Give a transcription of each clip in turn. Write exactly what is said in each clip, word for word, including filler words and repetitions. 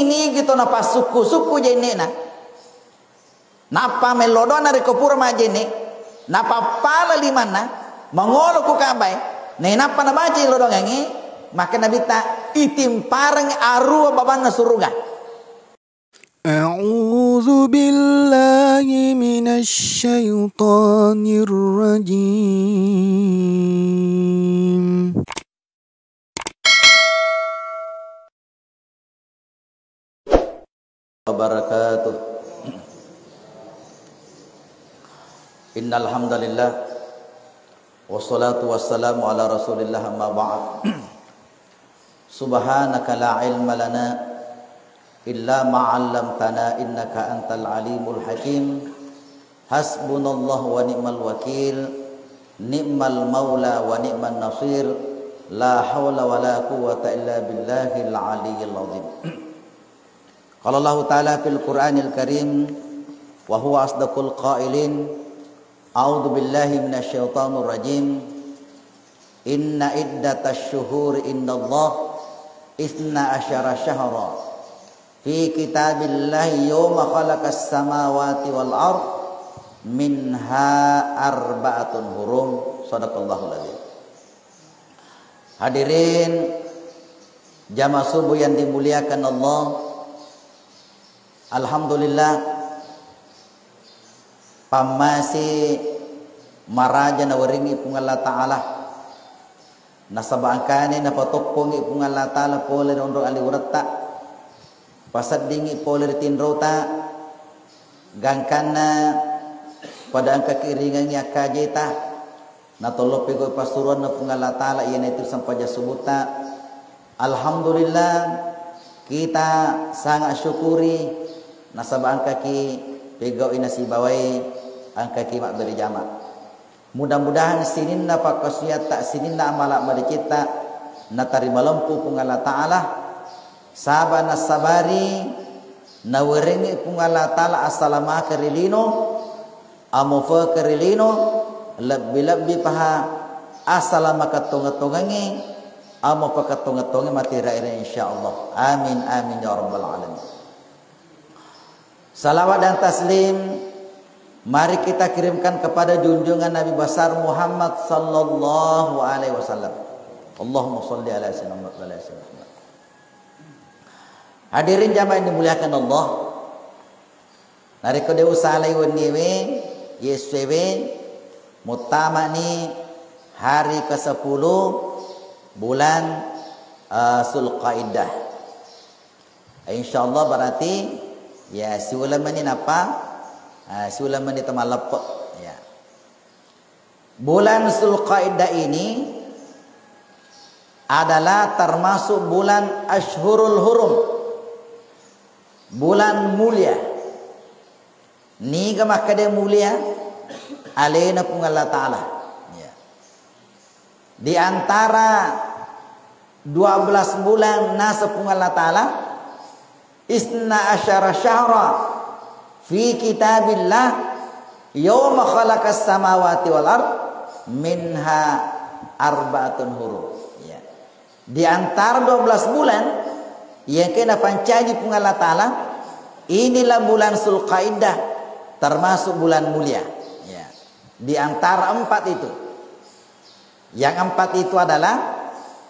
nigi to napassukku-sukku jenne'na. Nappa mello doa narekko pura majjenne, napappala limanna, mangolo ku Ka'bae, nainappa nabaca lodoangnge, maka Nabitta itimpareng arua babanna suruga. أعوذ بالله من الشيطان الرجيم. وبركاته. إن الحمد لله، والصلاة والسلام على رسول الله، أما بعد. سبحانك لا علم لنا إلا ما علمتنا إنك أنت العليم الحكيم. حسبنا الله ونعم الوكيل. نعم المولى ونعم النصير. لا حول ولا قوة إلا بالله العلي العظيم. قال الله تعالى في القرآن الكريم وهو أصدق القائلين: أعوذ بالله من الشيطان الرجيم. إن عدة الشهور عند الله اثنا عشر شهرا في كتاب الله يوم خلق السماوات والأرض منها أربعة حرم. صدق الله العظيم. Hadirin jamaah subuh yang dimuliakan Allah, alhamdulillah, pammase maraja nawerengngi Puang Allah Ta'ala. Nasaba engkani napatoppongngi Puang Allah Ta'ala pole ri onrong aliwuretta, paseddingngi pole ri tinrota, gangkanna pada engkaki ringengngi akkajeta, natollo pegau passuruanna Puang Allah Ta'ala, iyanaitu sempajang subutta. Alhamdulillah, kita sangat syukuri nasaba engkaki pegau'i nasibawai, engkaki mabbere jama. Mudah-mudahan sininna pakkasuwiatta, sininna amala madecitta natarima lempu Puang Allah Ta'ala, saba nassabari nawerengngi Puang Allah Ta'ala assalamakeng ri lino, amofekeng ri lino, lebbi-lebbi paha assalamakeng tongeng-tongengngi, amopakeng tongeng-tongengngi mati ri akhera, insyaallah. Amin, amin, ya rabbal alamin. Salawat dan taslim mari kita kirimkan kepada junjungan Nabi besar Muhammad sallallahu alaihi wasallam. Allahumma salli ala sayyidina Muhammad wa ala ali sayyidina Muhammad. Hadirin jamaah yang dimuliakan Allah, narekko de usalai wenniewe, yessuewe, muttamani hari kesepuluh bulan, eh, Zulqaidah. Insyaallah berarti, ya, siuleng meni nappa, ah, siuleng meni temmaleppe, ya. Bulan Zulqaidah ini adalah termasuk bulan Ashhurul Hurum, bulan mulia. Niga makkeda mulia? Alena Puang Allah Ta'ala. Ya. Di antara dua belas bulan naseng Puang Allah Ta'ala, "Isna asyara syahra fi kitabillah yauma khalaqas samawati wal ard minha arba'atun hurum." Ya. Di antara dua belas bulan yang kena pancaji Puang Allah Ta'ala, inilah bulan Zulqaidah, termasuk bulan mulia. Ya. Di antara empat itu. Yang empat itu adalah,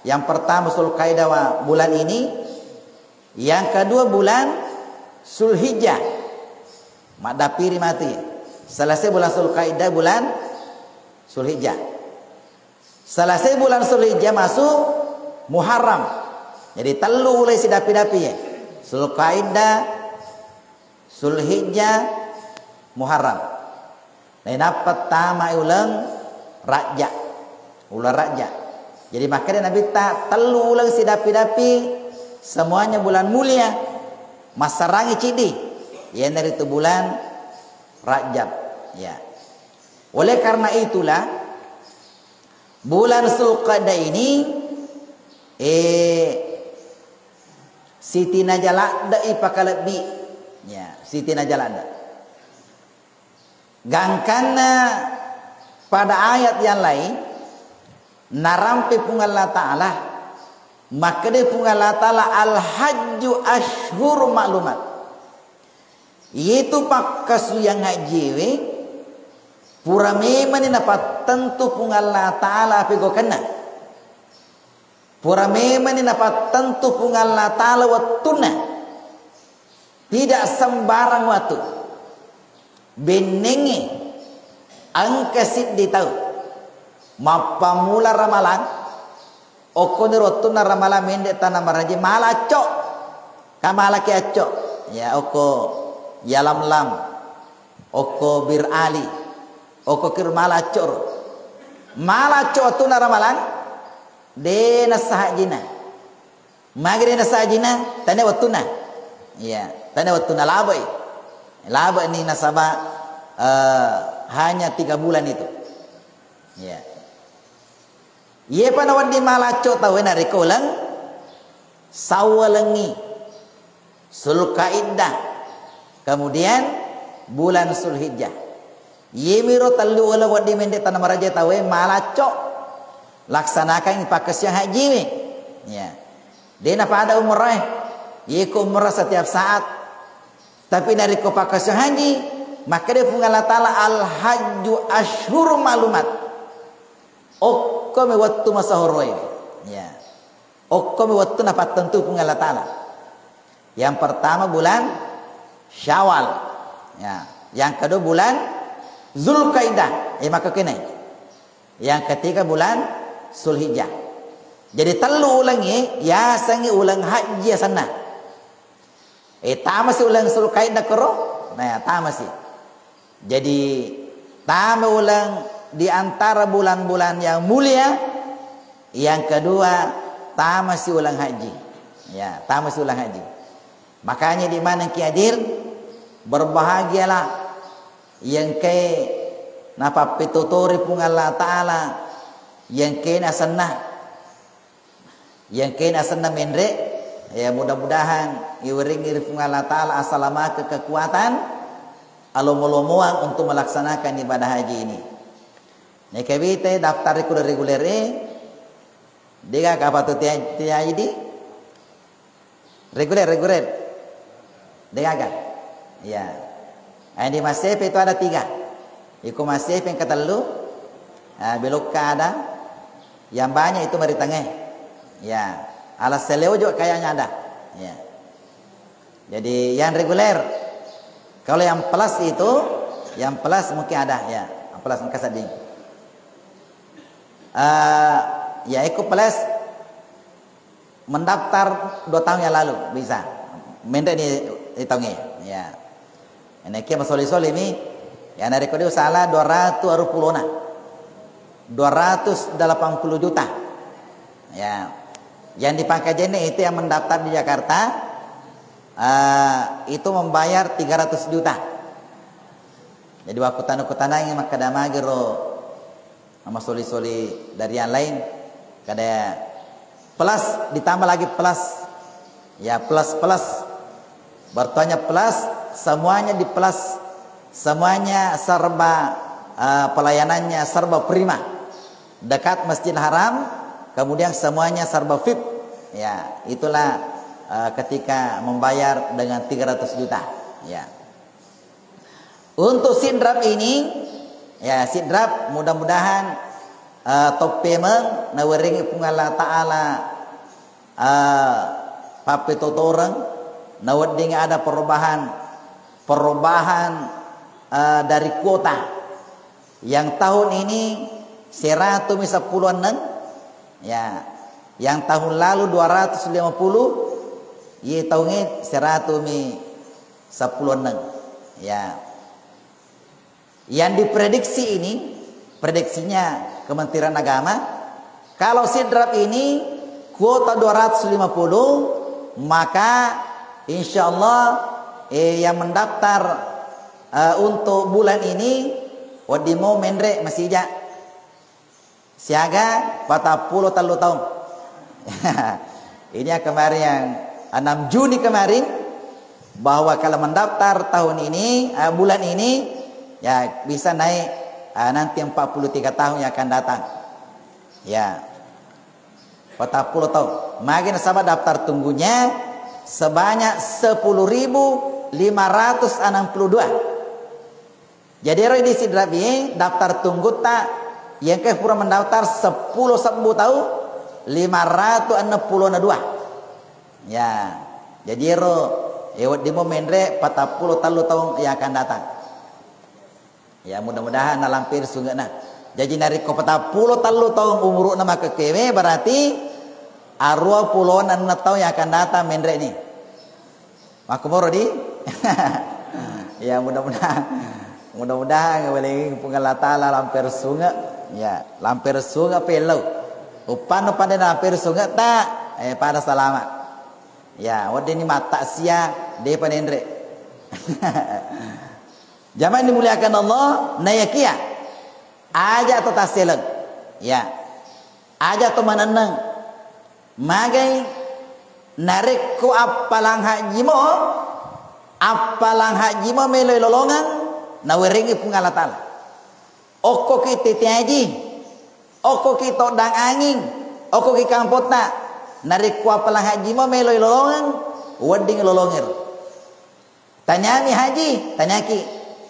yang pertama Zulkaidah wa-, bulan ini, yang kedua bulan Zulhijjah. Maddapiri matu. Selesai bulan Zulkaidah, bulan Zulhijjah. Selesai bulan Zulhijjah masuk Muharram. Jadi tellu uleng sidapi-dapi ya. Zulkaidah, Zulhijjah, Muharram. Nainappa tamai uleng Rajab. Uleng Rajab. Jadi makkeda Nabitta, tellu uleng sidapi-dapi, semuanya bulan mulia, massarangi ciddi. Iyanaritu bulan Rajab. Ya. Oleh karena itulah, bulan Zulqaidah ini, eh, sitinaja ladde'i pakalebbi. Ya, sitinaja ladde. Gangkanna pada ayat yang lain, narampe Puang Allah Ta'ala, Makkeda Puang Allah Ta'ala, "Al-hajju asyhurun ma'lumat." Iyetu pakkasuwiyang hajjiwe, pura memani napattentu Puang Allah Ta'ala apegokenna. Pura memani napattentu Puang Allah Ta'ala wettunna. Tidak sembarang wettu. Bennengnge engka siddi tau mappammula ramalang, okkoniro wettunna ramalang menre tana maraja mala acco. Ka malaki acco. Ya, okko Yalamlam, okko Bir Ali, okko kir mala acco ro. Mala acco wettunna ramalang, de nassa hajjina. Magi de nassa hajjina, tania wettunna. Iya, tania wettunna, labai. Labai ni nasaba, eh, hanya tiga bulan itu. Iya. Iyepa nawedding mala acco tauwe narekko uleng Sawwalengngi, Zulkaidah, kemudian bulan Zulhijjah. Iyemiro tellu uleng wedding menre tana maraja tauwe mala acco laksanakan pakkasiwiyang hajjiwe. Ya. De napada umroh e. Iyeko umroh setiap saat. Tapi narekko pakkasiwiyang hajji, makkeda Puang Allah Ta'ala, "Al-hajju asyhurun ma'lumat." Okkomi wettu masahoroe. Ya. Okkomi wettu napattentu Puang Allah Ta'ala. Yang pertama bulan Syawal. Ya. Yang kedua bulan Zulkaidah. Eh, maka kene. Yang ketiga bulan Zulhijjah. Jadi tellu ulengnge yasengngi uleng hajji asenna. Eh, tamasi uleng Zulkaidah koro? Nah, ya, tamasi. Jadi, tama uleng di antara bulan-bulan yang mulia, yang kedua, tamasi uleng haji. Ya, tamasi uleng haji. Makanya di mana ki hadir, berbahagialah yang ke napappitutori Puang Allah Ta'ala, yang ke nasenna. Yang kena asenna menre, ya, mudah-mudahan iweringi ri Puang Allah Ta'ala asalamake kekuatan, alomo-lomoang untuk melaksanakan ibadah haji ini. Neka wita daftar ku reguler e, dega kapatu tiaji di reguler, reguler. Degaga? Iya. Eh, di Massepe itu ada tiga. Iko Massepe yang ketellu, eh, Belokka ada, yang banyak itu Maritange. Ya, Alas Seleo juga kayaknya ada. Ya. Jadi yang reguler. Kalau yang plus itu, yang plus mungkin ada ya. Yang plus engka sedding. Eh, ya, iko plus mendaftar dua tahun yang lalu, bisa. Menre ni, ni taungnge. Ya. Naekia masoli-soli mi, ya, narekko de usala dua ratus aru pulona. Dua ratus delapan puluh juta. Ya. Yang di Pangkajene itu yang mendaftar di Jakarta, eh, itu membayar tiga ratus juta. Jadi, wakkutana-kutanangi makkeda magi ro Masoli-soli dari yang lain, kada plus, ditambah lagi plus. Ya, plus, plus. Bertuanya plus, semuanya di plus. Semuanya serba, eh, pelayanannya serba prima. Dekat Masjid Haram, kemudian semuanya serba vip. Ya, itulah, eh, ketika membayar dengan tiga ratus juta. Ya. Untuk Sidrap ini, ya, Sidrap, mudah-mudahan, eh, toppemeng nawerengi Puang Allah Ta'ala, eh, pappetotoreng, nawedding ada perubahan, perubahan, eh, dari kuota. Yang tahun ini seratumi seppulo enneng, ya. Yang tahun lalu dua ratus lima puluh, ye taungnge seratumi seppulo enneng. Ya. Yang diprediksi ini, prediksinya Kementerian Agama, kalau Sidrap ini kuota dua ratus lima puluh, maka insya Allah, eh, yang mendaftar, eh, untuk bulan ini, wedding mo menre masija. Siaga patappulo tellu taung. Ini yang kemarin, yang enam Juni kemarin, bahwa kalau mendaftar tahun ini, eh, bulan ini, ya, bisa naik, eh, nanti empat puluh tiga tahun yang akan datang. Ya. Patappulo taung. Magi nasaba daftar tunggunya sebanyak sepuluh ribu lima ratus enam puluh dua. Jadi ero idi Sidrabi daftar tunggutta, iya engka pura mendaftar seppulo sebbu tau lima ratus enam puluh dua. Ya. Jadi ero, eh, wedding mo menre patappulo tellu taung yang akan datang. Ya, mudah-mudahan nalamperi sunge'na. Jaji narekko patappulo tellu taung umuru'na makkekkewe, berarti aruwa pulona enneng taung yang akan datang menre'ni. Makkumoro di? Ya, mudah-mudahan, mudah-mudahan welengi Puang Allah Taala lamperi sunge'. Ya, lamperi sunge' pellau. Uppanna pada lamperi sunge'ta, eh, pada salama. Ya, weddinni mattasia, depa nenre. Jamaah yang dimuliakan Allah, nayakia aja to tasseleng. Ya. Aja to manenneng. Magai narekko appalang haji mo, appalang haji mo melo lolongeng, nawerengi Puang Allah Taala. Okkoki tete haji, okkoki toddang anging, okkoki kampotta. Narekko appalang haji mo melo lolongeng, wedding lolongero. Tanyami haji, tanyaki,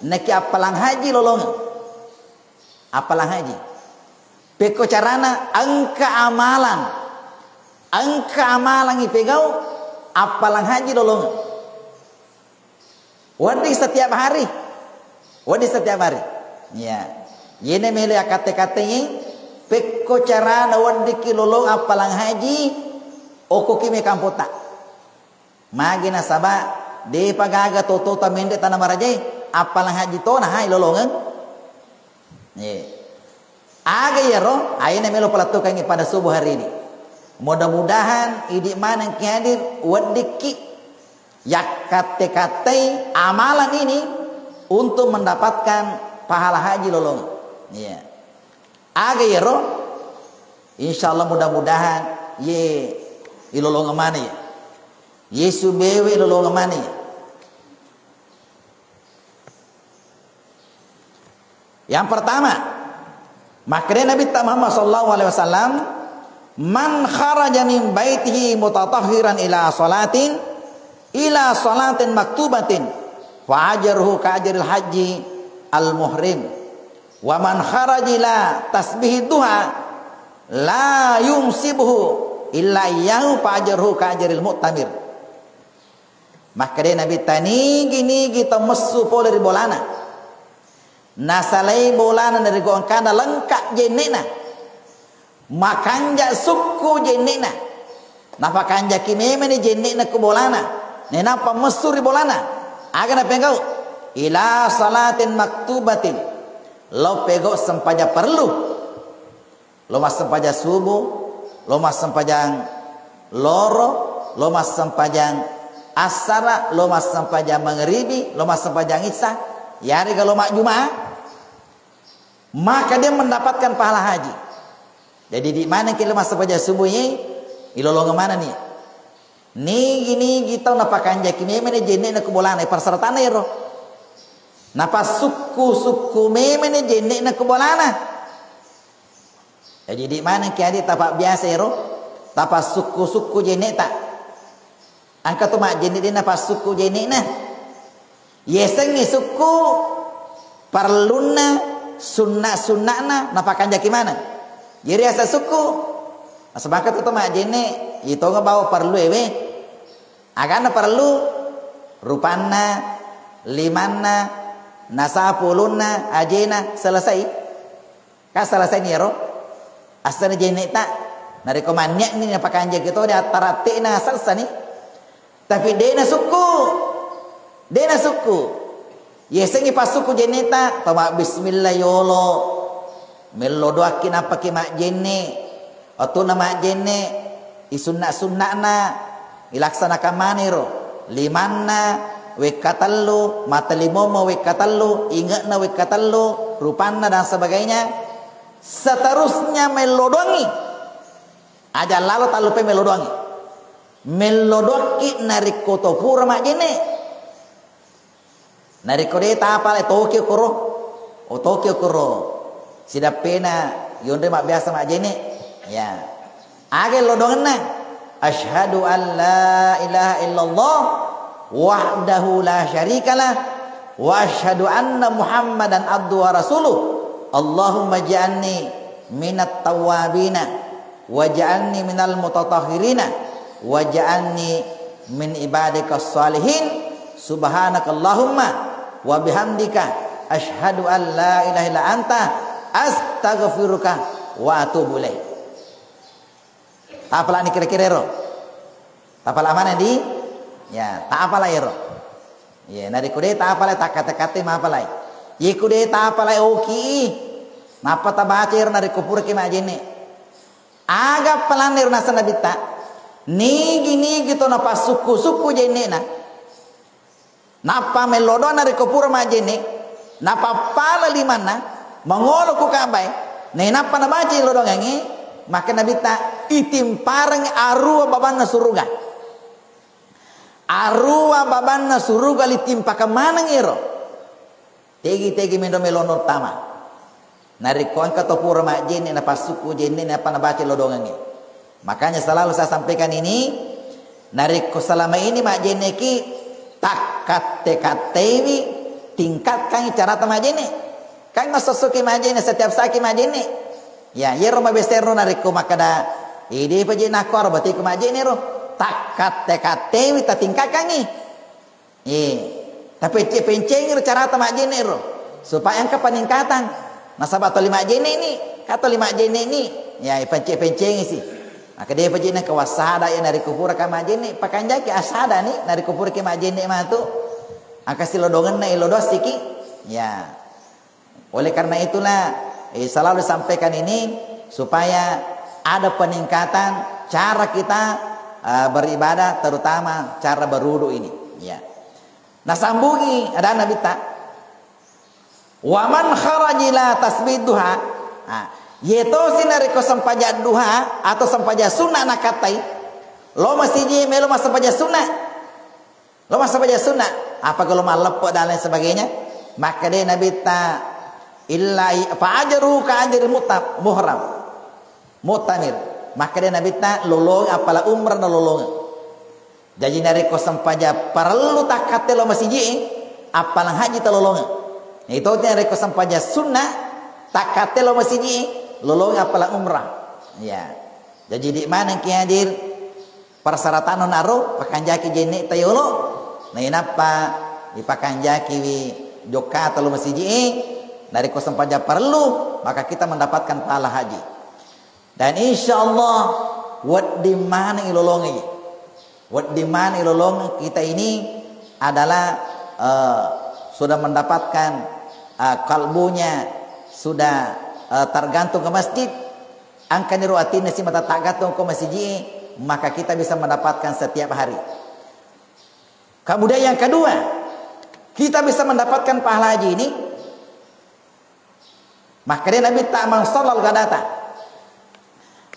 naki appalang haji lolongeng. Appalang haji. Pekko carana, engka amalan. Engka amalang ipegau, appalang haji lolongeng. Wedding setiap hari. Wedding setiap hari. Ya. Yene melo akkatte-kattei, pekko carana weddikki lolong appalang haji, okoki me kampotta. Magi nasaba depa gaga toto tamenre tana marajae, appalang haji tona hai lolongeng. Ye. Aga iyaro, aina melo palettukangngi pada subuh hari ini. Mudah-mudahan idi maneng ki hadir, weddikki yakkatte-kattei amalan ini untuk mendapatkan pahala haji lolongeng. Iya. Aga iyaro, insyaallah mudah-mudahan ye ilolongeng maneng ya. Ye subewe ilolongeng maneng ya. Yang pertama, makkeda Nabitta Muhammad sallallahu alaihi wasallam, "Man kharaja min baitihi mutatahhiran ila salatin, ila salatin maktubatin, fa ajruhu ka ajril haji al muhrim. Wa man kharaja ila tasbihid duha la yunsibuhu illa iyyahu fa ajruhu ka ajril mu'tamir." Makkeda Nabitta, nigi-nigi tau messu pole ri bolana, nasalai bolana narekko engkana lengka jenne'na, makanja sukku jenne'na, napakanjaki memeni jenne'na ku bolana, nainappa messu ri bolana, aga napegau? Ila salatin maktubatin, lao pegau sempajang parellu. Lo massempajang subuh, lo massempajang loro, lo massempajang assara, lo massempajang mangribi, lo massempajang isya, yarega lo majjuma, maka dia mendapatkan pahala haji. Jadi, di mana ki lo massempajang subuh ye, ilolongeng mana ni? Nigi-nigi tau napakanjaki memeni jenne'na ku bolana, persyaratanna ero. Napassukku-sukku memeni jenne'na ku bolana. Jaji, idi maneng ki adi tapabbiasa ero, tapassukku-sukku jenne'ta. Engka to majjenne' de' napassukku jenne'na. Yasengngi sukku parellunna, sunna'-sunna'na, napakanjaki maneng. Jadi asa sukku, nasaba engka to majjenne', itonga bawa parellu ewe. Aganna parellu, rupanna, limanna, nasapu ulunna, ajena, selesai. Kan selesai ni ero. Asana jenne'ta. Narekko mannia'ni napakanjaki to, de' attaratte'na selesai ni. Tapi de' nasukku. De' nasukku. Yasengngi passukku jenne'ta, to mabbismillah yolo. Mello doakki nappaki majjenne'. Wettunna majjenne', isunna'-sunna'na ilaksanakan maniro. Limanna wekka tellu, matelli momo wekka tellu, inge'na wekka tellu, rupanna dan sebagainya. Seterusnya mello doangngi. Aja lalo tallupai mello doangngi. Mello doakki narekko to pura majjenne'. Narekko de' tapale toki okoro. O toki okoro. Sidappena yonre mabbiasa majjenne'. Ya. Aga lodongenna? Asyhadu an la ilaha illallah wahdahu la syarikalah wa asyhadu anna Muhammadan abduhu wa rasuluh. Allahumma ja'alni minat tawwabina waj'alni minal mutatahhirina waj'alni min ibadikas salihin. Subhanakallahumma wa bihamdika asyhadu an la ilaha illa anta astaghfiruka wa atubu ilaik. Tapalani kira-kira ero? Tapala mana di? Ya, tapala ero. Ya, narekko de tapala, takkate-kate mapalai. Ye ku de tapalai oki. Nappa tabaca ero narekko puraki majenne. Aga palanna ero naseng Nabitta? Nigi-nigi to napassukku-sukku jenne'na. Nappa mellodoang narekko pura majjenne, napappala limanna, mangolo ku Ka'bae, nainappa nabaca lodongengnge, maka Nabitta itimpareng arua babanna suruga. Arua babanna suruga litimpakang maneng ero. Tegi-tegi mendo melono tama. Narekko engka to pura majjenne napassukku jenne nappa nabaca lodongengnge. Makanya selalu saya sampaikan ini, narekko selama ini majjenneki, takkatte-katteiwi, tingkatkan carata majjenne. Kan esso-essoki majjenne, setiap saatki majjenne. Ya, yero mabesero narekko makkeda, "Eh, depa je nakko aro bateko majjenne ro." Takkatte-katteiwi, tatingkatkangngi. Eh, tapecce-pencengi ro carata majjenne ro, supaya engka peningkatan. Nasaba toli majjenne ni, ka toli majjenne ni, ya, ipence-pencengi si. Maka depa je nengka wassada ya narekko puraka majjenne, pakanjaki assada ni narekko puraki majjenne matu. Engka silodongenna ilodossiki. Ya. Oleh karena itulah, eh, selalu sampaikan ini supaya ada peningkatan cara kita, eh, beribadah, terutama cara berwudu ini. Ya. Nasambungi ada Nabitta, "Wa man kharaja ila tasbih duha." Nah, yetosi narekko sempajang duha atau sempajang sunna nakattai, lo masiji melo massempajang sunna. Lo massempajang sunna, apa kalau malleppe dan lain sebagainya? Makkeda Nabitta, "Illa i-, fa ajru ka ajri muta-, muhram, mu'tamir." Makkeda Nabitta, "Lolong appala umrah na lolong." Jaji narekko sempajang parellu takkatte lo masiji, appalang haji talolong. Itu narekko sempajang sunna takkatte lo masiji, lolong appalang umrah. Ya. Jaji di mana ki hadir? Persyaratanna naro, pakanjaki jenne ta yolo, nainappa dipakanjakiwi jokka telu masiji e, narekko sempajang parellu, maka kita mendapatkan pahala haji. Dan insya Allah, wedding maneng ilolongeng. Wedding maneng ilolongeng kita ini adalah, eh, sudah mendapatkan, eh, kalbunya sudah, eh, tergantung ke masjid. Engkaniro atinna simata taggattung ko masiji, maka kita bisa mendapatkan setiap hari. Kemudian yang kedua, kita bisa mendapatkan pahala haji ini. Makkeda Nabitta, "Man shallal ghadata."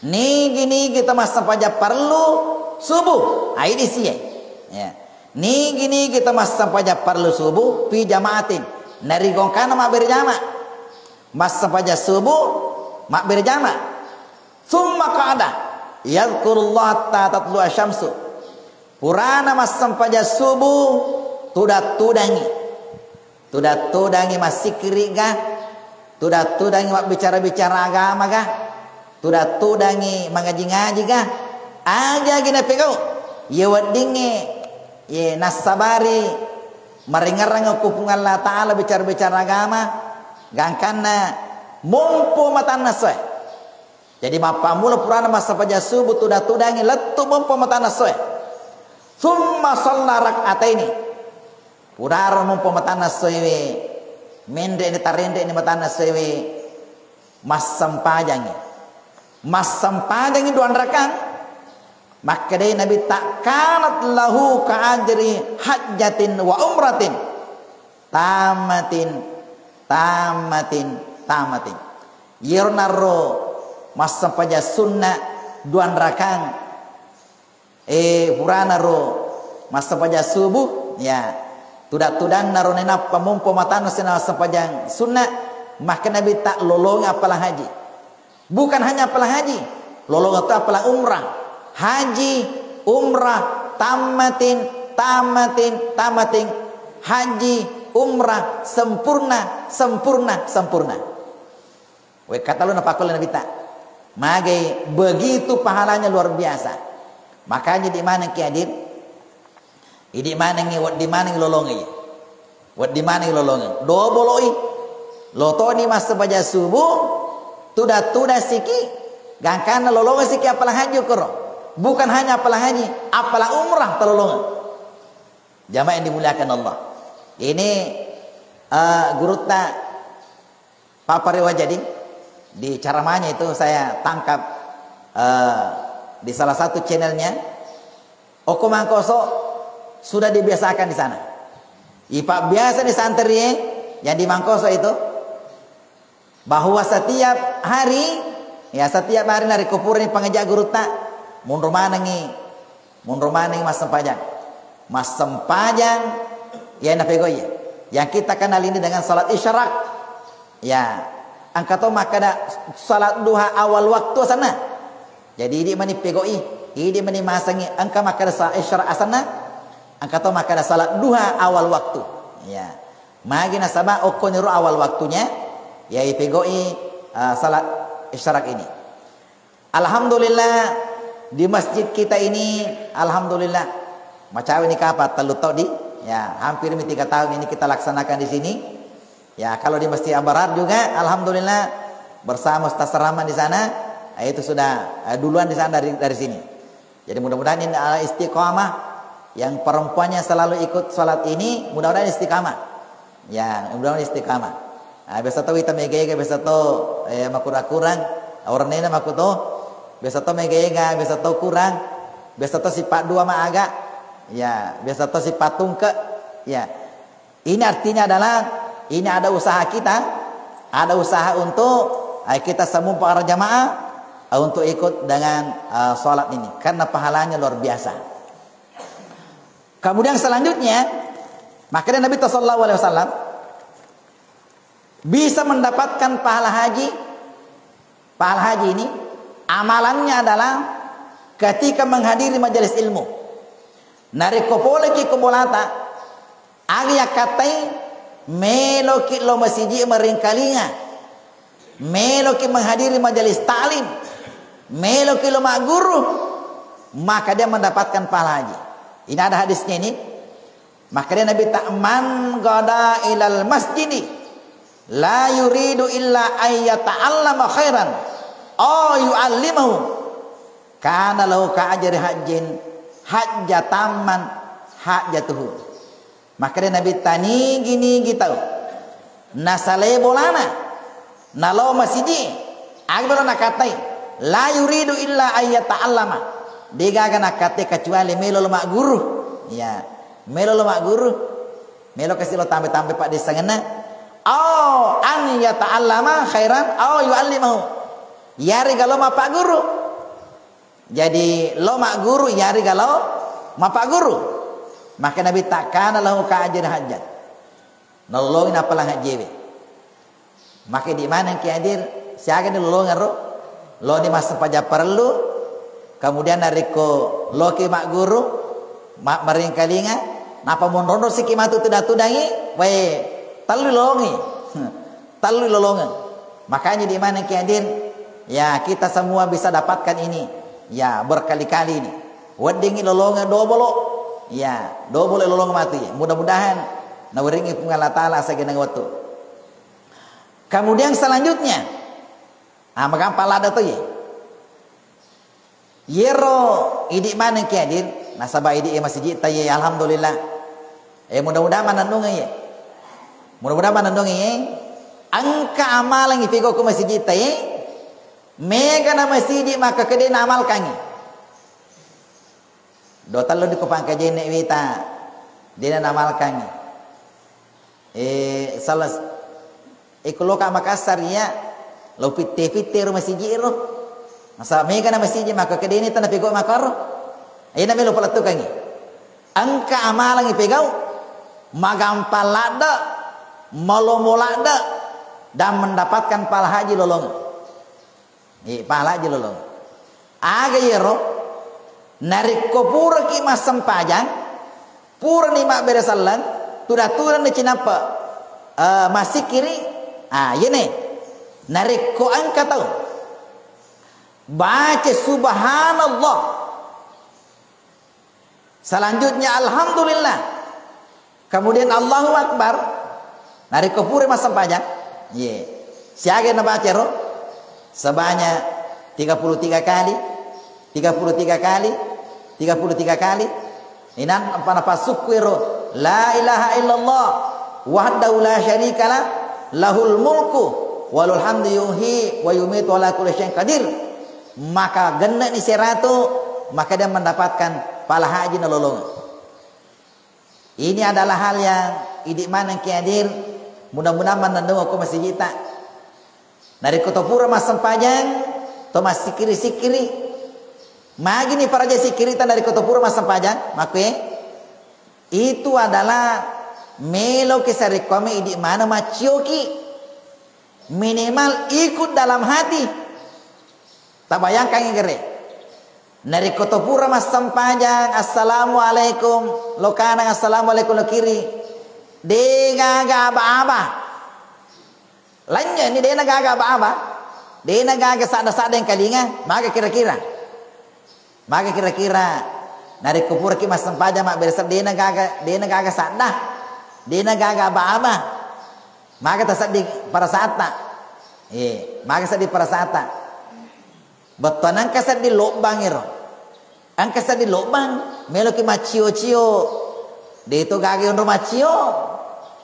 Nigi-nigi to massempajang parellu subuh, ai disi e. Ya. Nigi-nigi to massempajang parellu subuh, fi jama'atin. Narigongkana mabbere jama. Massempajang subuh, mabbere jama. Tsumma qa'ada, yadzkurullah hatta tatlu'a syamsu. Purana massempajang subuh, tudang-tudangi. Tudang-tudangi massikkiri ga, tudang-tudangi mabbicara-bicara agama ga, tudang-tudangi mangaji-ngaji ga. Aja-aja napegau. Ye weddingnge, ye nassabari maringerrang ku Puang Allah Ta'ala bicara-bicara agama, gangkanna mompo matanna soe. Jadi mappammula purana massempajang subuh tudang-tudangi lettu mompo matanna soe. Tsumma shalla rak'ataini. Puraro mompo matanna soewe, menre ni tarenre ni matanna soewe, massempajangi. Massempajangi dua rakang. Makkedai Nabitta, kanat lahu ka ajri hajjatin wa umratin. Tammatin, tammatin, tammatin. Iyaro narro massempajang sunna dua rakang, eh, purana ro massempajang subuh, ya, tudang-tudanna ro nainappa mompo matanna sena massempajang sunna, maka Nabitta lolongi appalang haji. Bukan hanya appalang haji, Lolongeng tu appalang umrah, haji, umrah, tammatin, tammatin, tammatin, haji, umrah, sempurna, sempurna, sempurna. Wekka tellu napakkulle Nabitta. Magai begitu pahalanya luar biasa. Makanya di mana ki hadir? Idi manengngi, wedding manengngi lolongeng. Wedding manengngi lolongeng. Dobolo'i. Lotoni massempajang subuh, tuda-tuda siki, gangkanna lolongeng siki appalang haji koro. Bukan hanya appalang haji, appalang umrah talolongeng. Jamaah yang dimuliakan Allah. Ini, eh, gurutta Papa Rewa jadi, di ceramahnya itu saya tangkap, eh, di salah satu channelnya, okko Mangkoso sudah dibiasakan di sana. Ipa biasa di santri yang di Mangkoso itu, bahwa setiap hari, ya, setiap hari narekko purani pangaja gurutta, munro manengi Munro maneng massempajang. Massempajang, iya napegau iya. Yang kita kenal ini dengan salat isyraq. Ya, engka to makkada salat duha awal waktu asenna. Jadi idi mani pegau'i, idi mani masengi engka makkada salat isyraq asenna. Engka to makkada salat duha awal waktu. Ya. Magi nasaba okkoniro awal waktunya, ya ipegau'i, eh, salat isyraq ini. Alhamdulillah, di masjid kita ini, alhamdulillah, macawe ni kapang, tellu taung di, ya, hampir mi tiga tahun ini kita laksanakan di sini. Ya, kalau di Masjid Abarat juga, alhamdulillah, bersama Ustaz Rahman di sana, eh, itu sudah, eh, duluan di sana dari, dari sini. Jadi mudah-mudahan ini adalah istiqamah, yang perempuannya selalu ikut sholat ini, mudah-mudahan istiqamah. Ya, mudah-mudahan istiqamah. Ah, biasa to wita mega-ega, biasa to, eh, makurang-kurang. Awarnena maku to, biasa to mega-ega, biasa to kurang. Biasa to sipa dua ma aga. Ya, biasa to sipa tungke. Ya. Ini artinya adalah ini ada usaha kita, ada usaha untuk, eh, kita semua para jamaah, eh, untuk ikut dengan, eh, sholat ini. Karena pahalanya luar biasa. Kemudian selanjutnya, makanya Nabi sallallahu alaihi wasallam bisa mendapatkan pahala haji. Pahala haji ini amalannya adalah ketika menghadiri majelis ilmu. Narekko poleki ko bolata, aga yakkattai, meloki lo masiji meringkalinga. Meloki menghadiri majelis taklim, meloki lo magguru, maka dia mendapatkan pahala haji. Ini ada hadisnya ini. Maka dia Nabi tak, "Man qada ilal masjidi la yuridu illa ayyata'allama khairan aw yu'allimahu kana lahu ka ajri hajjin hajjatamman hajjatuhu." Makkeda Nabitta, nigi-nigi tau nasalai bolana, nalao masiji, aga melo nakattai, la yuridu illa ayyata'allama, degaga nakattai kecuali melo lo magguru. Ya, melo lo magguru, melo kasi lo tambai-tambai paddissengenna. Au an yata'allama khairan au yu'allimahu. Yarega lo mappagguru. Jadi, lo magguru, yarega lo mapagguru. Maka Nabitta, kana lahu ka ajri hajjat. Nalolongi nappalang hajjewe. Maka di maneng ki hadir, siaga ni lolongeng ro? Lo ni massempajang parellu, kemudian narekko loki magguru, ma-, maringkalinga, napa monronro siki matu tudang-tudangi, wae, tellu lolongi. Tellu lolongeng. Makanya di mana ki hadir, ya, kita semua bisa dapatkan ini, ya, berkali-kali ini. Weddingi lolongeng dobolo, ya, dobolo lolongeng matu, ya. Mudah-mudahan nawerengi Puang Allah Ta'ala asagenang wettu. Kemudian selanjutnya, ah, magampang ladde to, ya. Yero idi maneng ki hadir, nasaba idi e masijitta ye, alhamdulillah. Eh, mudah-mudahan manennungeng ye. Mudah-mudahan manennungeng ye. Engka amalang ipigau ko masijitta ye. Mega na masiji makkeda de' naamalkangi. Do tellu dikko pangkajene wita, de' naamalkangi. Eh, salah s-, eh, ko loka Makassar iya, lo pitte-pitte ro masiji ro. Masa mega na masiji maka kedene tana pegau makaro. Eh, na melo palettukangi. Engka amalangi pegau, magampang ladde, malomo ladde, dan mendapatkan pahala haji lolong. Eh, pahala haji lolong. Aga iyaro? Narekko puraki massempajang, purani mabbere selleng, tudang-tudanni cinappa, eh, massikkiri, ah, iyene. Narekko engka tau baca subhanallah, selanjutnya alhamdulillah, kemudian Allahu Akbar. Narekko pura massempajang, ye. Siaga nabaca ro? Sebanyak tiga puluh tiga kali, tiga puluh tiga kali, tiga puluh tiga kali. Inan apa napassukku ero, la ilaha illallah wahdahu la syarikalah, lahul mulku walul hamdu yuhyi wa yumitu ala kulli syai'in qadir. Maka genne'ni seratu, maka dia mendapatkan pala haji nalolongeng. Ini adalah hal yang idi maneng ki hadir, mudah-mudahan mannennung ko masijita. Narekko to pura massempajang, to massikkiri-sikkiri. Magini paraja sikkirita narekko to pura massempajang, makkue, itu adalah meloki sarekkuame idi maneng maccioki. Minimal ikut dalam hati. Tabayangkangngi gere. Narekko to pura massempajang, assalamualaikum, lokanang assalamualaikum lokiri. De gaga aba-aba. Lanynyeni dena gaga aba-aba. Dena gaga sadda-sadda engkalinga, maga kira-kira. Maga kira-kira. Narekko puraki massempajang mabbere seddi, dena gaga, dena gaga sadda. Dena gaga aba-aba. Maga tasedding parasaatta. Eh, maga sedding parasaatta. Bettuanna engka sedding lobbang ero. Engka sedding lobbang, meloki maccio-cio. De to gaga onro maccio.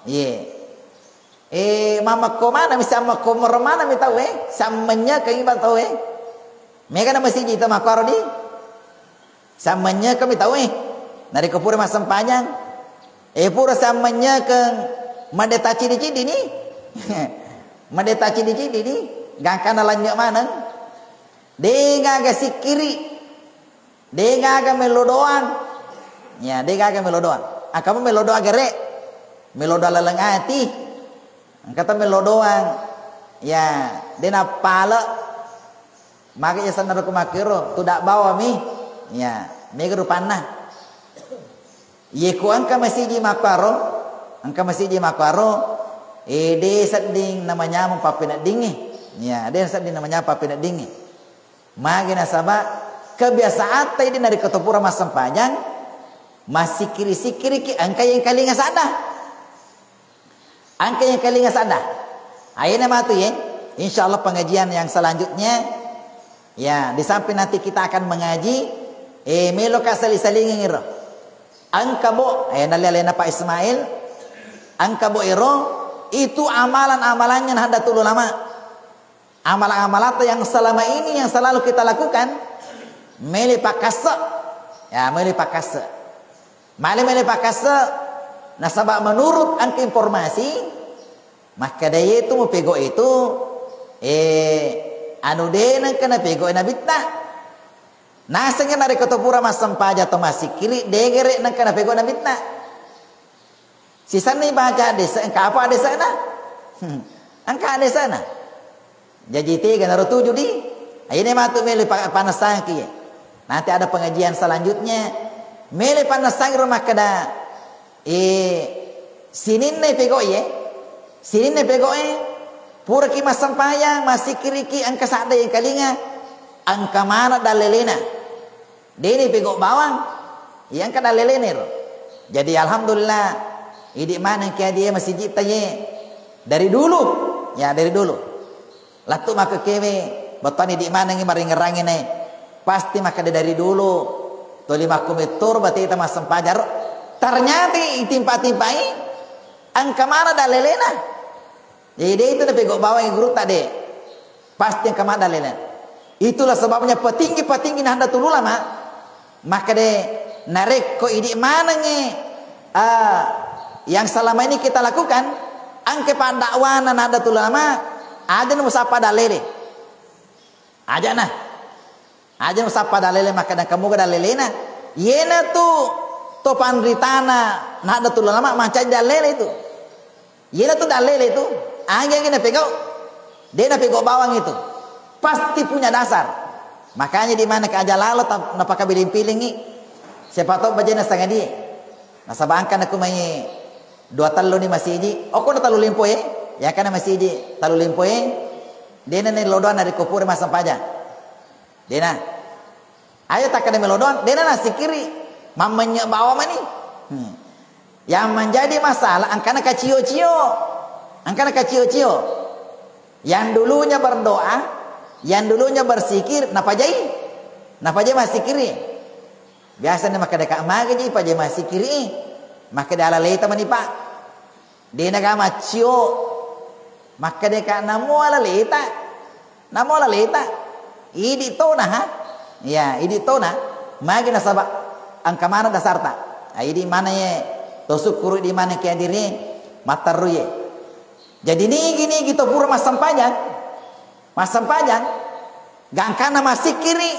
Ye. Eh, mammekko manami, sammekko moro manami tau e, sammennyekeng iba tau e. Mega na masiji tau makkoro di. Sammennyekeng mi tau e. Narekko pura massempajang, eh, pura sammennyekeng, madde tacidi-cidi ni. Madde tacidi-cidi ni, gangkana lanynyek maneng. De gaga sikkiri, de gaga melo doang. Ya, de gaga melo doang. Engka mo melo doang gere. Melo doang laleng ati. Engka to melo doang. Ya, de nappale. Maka ya sanna ko makkero, tudak bawami. Ya, mega rupanna. Ye ku engka masiji makkaro, engka masiji makkaro, eh, de sedding namanyameng pappeneddingnge. Ya, de sedding namanyameng pappeneddingnge. Magi nasaba kebiasaatta idi narekko to pura massempajang, massikkiri-sikkiriki engka yengkalinga sadda. Engka yengkalinga sadda. Ayena matu ye. Insya Allah pengajian yang selanjutnya, ya, di samping nanti kita akan mengaji, eh, meloka sali-salingeng iro. Engka bo, eh, nalli alena Pak Ismail, engka bo iro, itu amalan-amalannya Nahdlatul Ulama. Amalan-amalatta yang selama ini yang selalu kita lakukan, mele pakkasse. Ya, mele pakkasse. Male-mele pakkasse, nasaba menurut engka informasi, makkeda yetu mupego itu, eh, anu de nengka napego nabitta. Nasengnge narekko to pura massempajang to massikkiri, degere nengka napego nabitta. Sisenni baca hadese, engka apa hadesena? Hmm. Engka hadesena. Jaji tega naro tuju di? Ayene matu mele pa-, panessangki. Nanti ada pengajian selanjutnya. Mele panessang ro makkeda, eh, sininna pegoi, eh. Sininna pegoi, puraki massempajang, massikkiriki, engka sadda yengkalinga, engka mana dallelena. Deni pego bawang, iya engka dallelena ro. Jadi alhamdulillah, idi maneng ki hadir masijitta ye. Dari dulu, ya dari dulu. Lattu makkekewe, bettuanna idi manengngi maringerrangi ne. Pasti makkeda dari dulu, toli makkumettoro bateta massempajang ro. Ternyata itimpa-timpai, engka mana dallelena. Jadi de itu napego bawang gurutta de. Pasti engka mana dallelena. Itulah sebabnya petinggi-petinggi Nahdlatul Ulama makkeda narekko idi manengngi, ah, yang selama ini kita lakukan, engka paddakwana Nahdlatul Ulama, aja musappa dallele. Ajana. Aja musappa dallele makkeda engka muga dallelena. Yenatu to panritana Nahdlatul Ulama mancaji dallele itu. Yenatu dallele itu, agi-agi napegau, de napegau bawang itu. Pasti punya dasar. Makanya di mana ke aja lalo ta-, napakabiling-pilingi. Siapa tahu bajena sangadie. Nasaba engka naku mai dua tellu ni masiji. Oko na tellu limpo e. Ya kana masiji tellu limpo e. Dena ni lodoan narekko pura massempajang. Dena. Ayo takkeda melo doang, dena nasikiri. Mammenye bawa mani. Hmm. Yang menjadi masalah engkana kacio-cio. Engkana kacio-cio. Yang dulunya berdoa, yang dulunya bersikir, napajai. Napajai massikiri. Biasanya makkeda ka magi ji pajai massikiri. Makkeda ala leta mani, Pak. Dena ga maccio. Makkeda ka namo ala leta. Namo ala leta. Idi tona ha. Ya, idi tona. Magi nasaba engka mana dasarta. Ah, idi mana ye to sukkuru di mana ke adiri matterru ye. Jadi nigi-nigi to pura massempajang. Massempajang, gangkana massikkiri,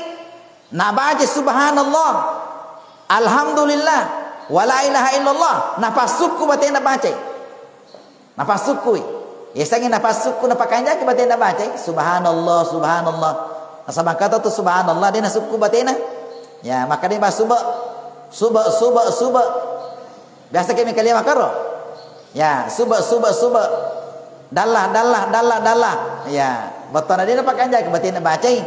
nabaca subhanallah, alhamdulillah, wala ilaha illallah, napassukku batena bacai. Napassukkui. Yasengnge napassukku napakanjaki batena bacai, subhanallah, subhanallah. Nasaba engka to tu subhanallah, de nasukku batena. Ya, makkeda ba sube, sube, sube, sube. Biasa ke mengkalia makkaro. Ya, sube, sube, sube. Dalla, dalla, dalla, dalla. Ya, bettuanna de napakanjaki batena bacai.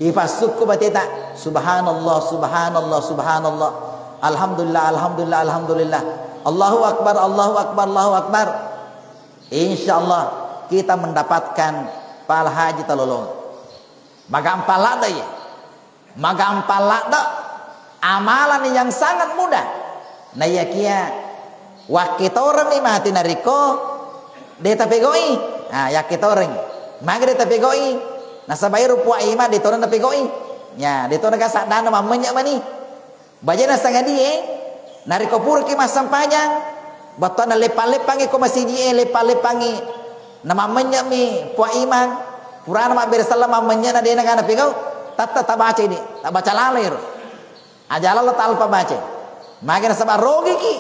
Ipassukku bateta. Subhanallah, subhanallah, subhanallah. Alhamdulillah, alhamdulillah, alhamdulillah. Allahu akbar, Allahu akbar, Allahu akbar. Insya Allah kita mendapatkan pahala haji talolong. Magampang ladde ya. Magampang ladde, amalan yang sangat mudah. Naiyakia wakkitoreng mi mati narekko de tapegoi. Ah, yakkitoreng. Magi de tapegoi? Nasaba ero Puang Imang de tona napegoi. Ya, de tona ga saddana mammenye mani. Bajena sangadie, narekko puraki massempajang, bettuanna leppang-leppangi ko masiji e, leppang-leppangi namammennyemi Puang Imang, purana mabbere selleng mammennyena dena gana pigau, tette tabaca ini, tabaca lalo ero. Aja lalo talpa baca. Magi nasaba rogiki.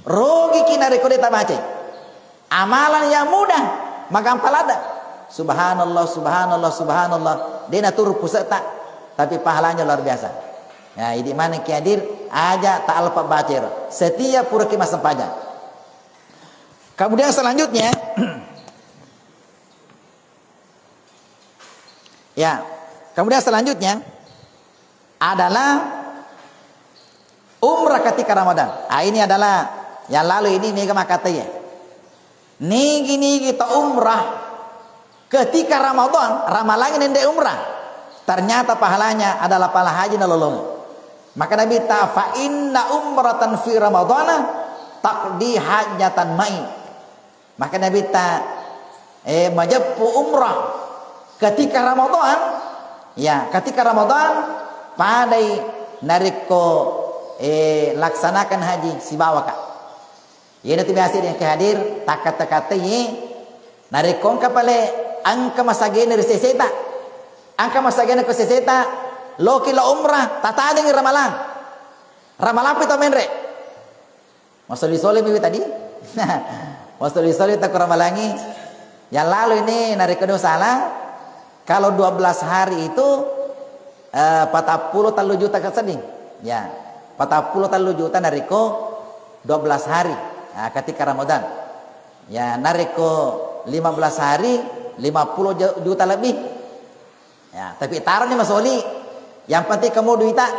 Rogiki narekko de tabaca. Amalan yang mudah, magampang ladde. Subhanallah, subhanallah, subhanallah. De naturu pusetta, tapi pahalanya luar biasa. Ya, idi maneng ki hadir, aja ta alpa baca ero. Setiap puraki massempajang. Kemudian selanjutnya, ya, kemudian selanjutnya, adalah umrah ketika Ramadan. Ah, ini adalah yang lalu ini mega makkatai. Nigi-nigi to umrah ketika Ramadan, ramalangi nende umrah. Ternyata pahalanya adalah pahala haji nalolong. Maka Nabi ta fa inna umratan fi Ramadana taqdi hajatan mai. Maka Nabitta, eh, majeppu umrah ketika Ramadan, ya, ketika Ramadan, padai narekko, eh, laksanakan haji sibawaka. Iyanatu biasa de ke hadir, takkata-katai, narekko engka pale, engka masagena ri seseta, engka masagena ko seseta, loki lo umrah, tatadengi ramalang. Ramalampi tau menre. Masoli-soli mi tadi. Masoli-soli ta kurang malangi. Yang lalu ini narekko de salah, kalau dua belas hari itu, eh, patappulo tellu juta ke seding. Ya, patappulo tellu juta narekko dua belas hari. Nah, ketika Ramadan. Ya, narekko lima belas hari, lima puluh ju-, juta lebih. Ya, tapi taroni masoli. Yang penting kamu duita.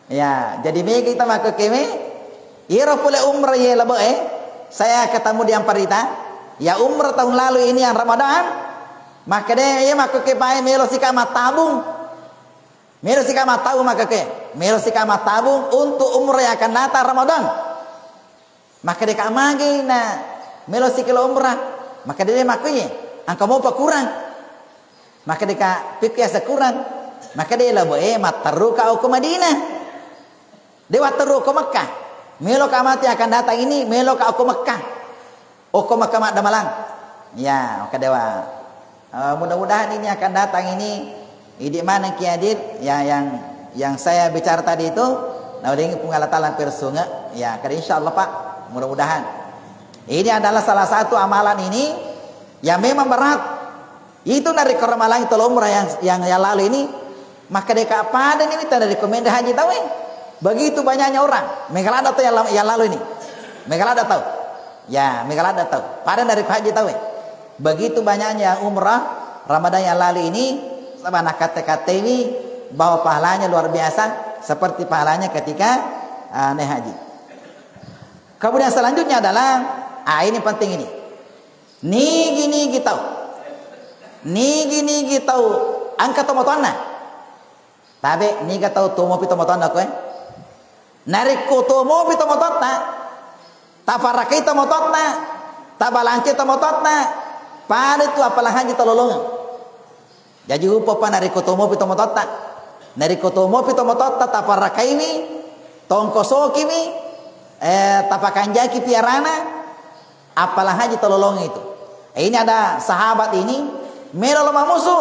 Ya, jadi mega kita makkekkeme. Iyaro pole umrah ye lebe e. Saya ketemu di Amparita. Ya umrah tahun lalu ini yang Ramadan. Makkede, iya makkekke pae melo sika mattabung. Melo sika mattabung makkekke. Melo sika mattabung untuk umrah yang akan datang Ramadan. Makkedeka magi na melo sikilo umrah. Makkedeka makkuye, engka mopa kurang. Makkedeka pikku yasa kurang. Makkede labo e matteruka okko Madinah. De watteru okko Mekkah. Meloka mati akan datang ini, meloka okko Mekkah. Okko Mekkah maddamalang. Ya, makkedewa. Eh, mudah-mudahan ini akan datang ini, idi maneng ki hadir, ya, yang, yang saya bicara tadi itu, nawedding Puang Allah Taala persunge, ya, kada insya Allah, Pak, mudah-mudahan. Ini adalah salah satu amalan ini yang memang berat. Itu narekko ramalangi tolo umrah yang, yang, yang lalu ini, maka deka pada ni wita narekko menre haji tau, eh. Begitu banyaknya orang, mega ladda tau yang la-, yang lalu ini. Mega ladda tau. Ya, mega ladda tau. Pada narekko haji tau, eh. Begitu banyaknya umrah Ramadan yang lalu ini, saba nakkatte-katteni bahwa pahalanya luar biasa seperti pahalanya ketika, ah, naik haji. Kemudian selanjutnya adalah, ah, ini penting ini. Nigi-nigi tau. Nigi-nigi tau engka tomatoanna. Tabe, niga tau tuo mopi tomatoanna koe? Narekko tuo mopi tomatoatta, taparakai tomatoatta, tabalancai tomatoatta, pada tu appalang haji talolongeng. Jaji upapa narekko tuo mopi tomatoatta. Narekko tuo mopi tomatoatta, taparakaiwi, tongkosokiwi, eh, tapakanjaki piarana, appalang haji talolongeng itu. Eh, ini ada sahabat ini, melo lo mamusu.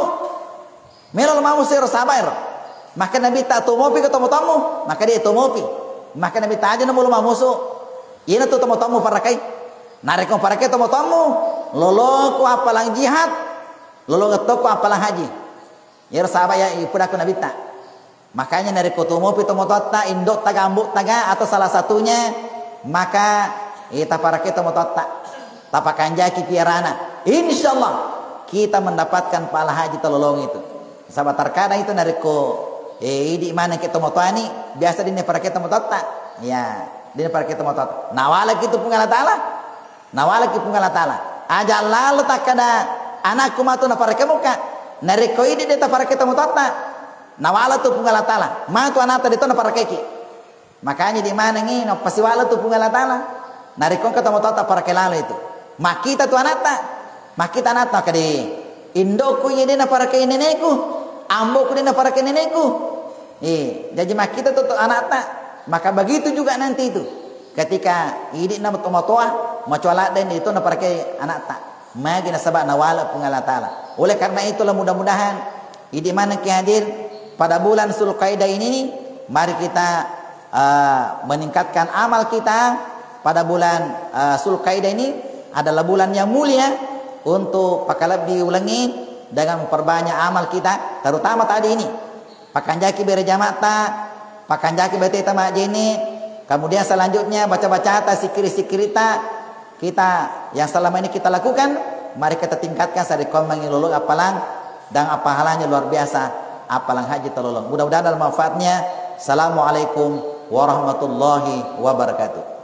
Melo lo mamusu ero sahabat ero. Maka Nabitta, "Tuo mopi ko tomatoammu?" Maka dia, "Tuo mopi." Maka Nabitta, "Aja na melo mamusu. Iyana tu tomatoammu parakai. Narekko parakai tomatoammu, loloko appalang jihad, lolongeng tokko appalang haji." Iyaro sahabat ya, ipudakku Nabitta. Makanya narekko tuo mopi tomatoatta, indo'taga, ambo'taga, atau salah satunya, maka, eh, taparakai tomatoatta. Tapakanjaki piarana. Insya Allah, kita mendapatkan pahala haji talolongeng itu. Saba terkadang itu narekko, eh, idi maneng ke tomatoani, biasa dini parakai tomatoatta. Ya, dini parakai tomatoatta. Nawalaki itu Puang Allah Ta'ala. Nawalaki Puang Allah Ta'ala. Aja lalo takkada, "Anakku matu naparakemukka." Narekko idi de taparakai tomatoatta, nawala tu Puang Allah Ta'ala. Matu anatta de to naparakaiki. Makanya di manengi nappasiwala tu Puang Allah Ta'ala. Narekko engka tomatoatta parakai lalo itu. Makkita tu anatta. Makkita anatta kade, "Indo'ku iya de naparakai nenekku. Ambo'ku de naparakai nenekku." Eh, jaji makkita tu, tu anatta. Maka begitu juga nanti itu. Ketika idi'na tomatoa, macoa ladde itu naparakai anatta. Magi nasaba nawala Puang Allah Ta'ala. Oleh karena itulah mudah-mudahan idi maneng ki hadir pada bulan Zulkaidah ini nih, mari kita, eh, meningkatkan amal kita pada bulan, eh, Zulkaidah ini adalah bulan yang mulia untuk pakalebbi ulengi dengan memperbanyak amal kita, terutama tadi ini. Pakanjaki bere jama'ta, pakanjaki bateta majjenne, kemudian selanjutnya baca-bacata, sikkiri-sikkirita kita yang selama ini kita lakukan, mari kita tingkatkan sarekkoammengngi lolo appalang dan pahalanya luar biasa, appalang haji talolong. Mudah-mudahan ada manfaatnya. Assalamualaikum warahmatullahi wabarakatuh.